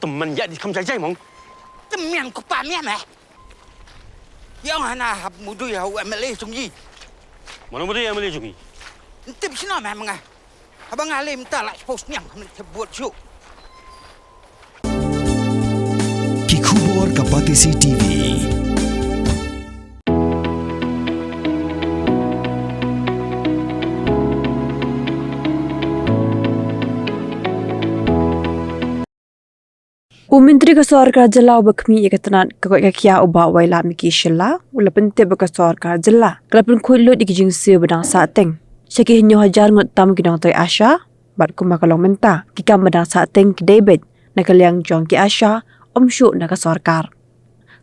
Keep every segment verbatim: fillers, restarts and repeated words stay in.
Tymmen ïa di kham jai jai mong. Tymmen ko pa mian eh. Ïa nga na hap mudui ha u M L A jong i. Mano mudui M L A jong i? Ntip sino meh menga. Haba nga lem ta la post niang khamne te buat ju. Ki khubor ka Batesi T V. U Myntri ka Sorkar Jylla uba khmih ïa ka tnat ka koit ka khiah u Bah Wailadmiki Shylla u la pyntip ba ka Sorkar Jylla ka la pynkhuid lut ïa ki jingsiew ba dang sahteng sha ki hynñiew hajar ngut tam ki nongtrei ASHA bad kumba ka long mynta ki kam ba dang sahteng ki dei beit na ka liang jong ki ASHA ym shuh na ka sorkar.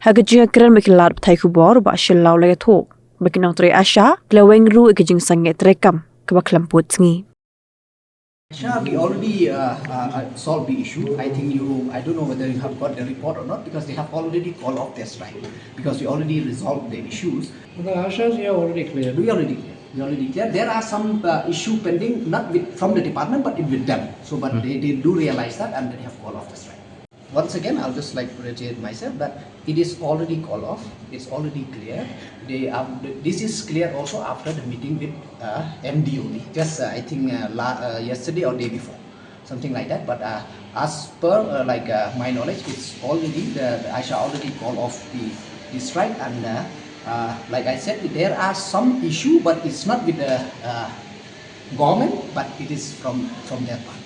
Ha ka jingïakren bad ki lad pathai khubor u Bah Shylla u la ïathuh ba ki nongtrei ASHA ki la weng ruh ïa ka jingsangeh treikam kaba khlem pud sngi. Sure, we already uh, uh, uh, solved the issue. I think you, I don't know whether you have got the report or not because they have already called off their strike because we already resolved the issues. The ASHAs are already clear. We already clear. We already clear. There are some uh, issue pending, not with, from the department, but it with them. So, but they, they do realize that and they have called off the strike. Once again, I'll just like to reiterate myself that it is already called off, it's already clear. They are, this is clear also after the meeting with uh, M D only, just uh, I think uh, la, uh, yesterday or day before, something like that. But uh, as per uh, like uh, my knowledge, it's already the, the ASHA already called off the, the strike, and uh, uh, like I said, there are some issue, but it's not with the uh, government, but it is from from their part.